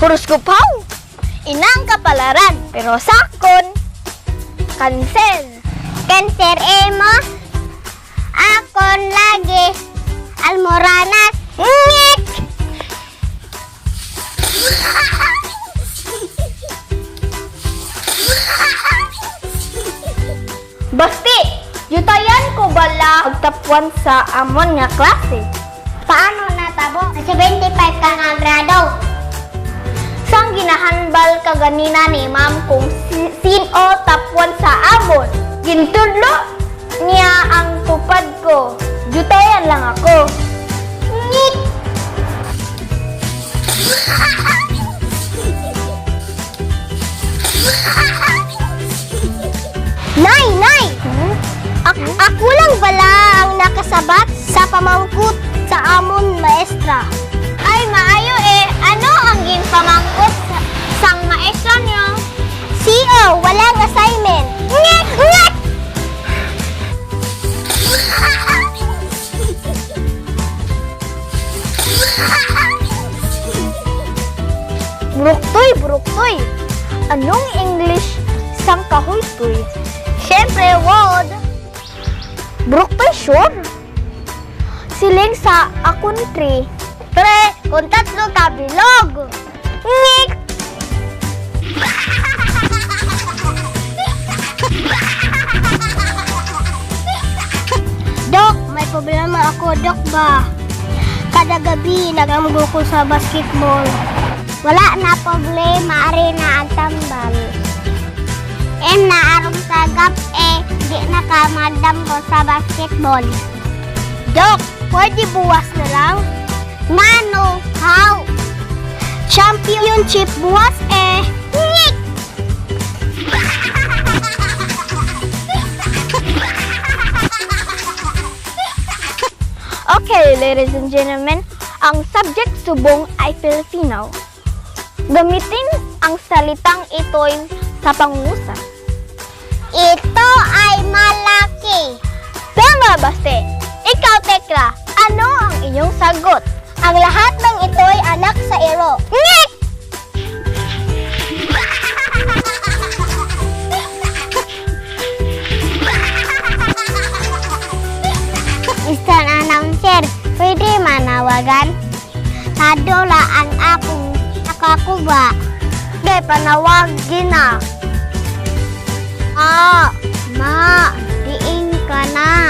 Horoscope how? Inang kapalaran, pero sakon, Cancer. Cancer emo. Akon lagi. Almoranas. Ngik! Basti, yutayan ko bala agtapuan sa amon nga klase. Paano natabo? 75 ka nga grado. Sang ginahanbal ka ganina ni ma'am kung sino tapuan sa amon. Gintudlo niya ang tupad ko. Yutayan lang ako. Ngik! Nay, nay! Ako lang bala ang nakasabat sa pamangkot sa amon maestra. Ay, maayo eh. Ano ang ginpamangkot sang maestra niyo? CO, walang assignment. Ngek! Ngek! Bruktoy, bruktoy. Anong English sang kahuytoy? Siyempre, world. Bruktoy, sure. Siling sa akon tree. Pre, kung tatlo ka bilog. Ngik! Dok, may problema ako, Dok ba? Kada gabi, nagamgo ko sa basketball. Wala na problema, ari na ang tambal. Em na arong sa gap eh, di na ka madamgo sa basketball. Dok, pwede buwas na lang? Ngano, how? Championship buwas eh. Ngik! Okay, ladies and gentlemen, ang subject subong ay Filipino. Gamitin ang salitang ito'y sa pangungusap. Ito ay malaki. Tama, Baste! Ikaw, Tekla, ano ang iyong sagot? Ang lahat ng ito'y anak sa iro. Ngik! Mr. Announcer, pwede manawagan? Nadula ang akong nakakuba. Kay panawagin na. Ah, ma, diin ka na.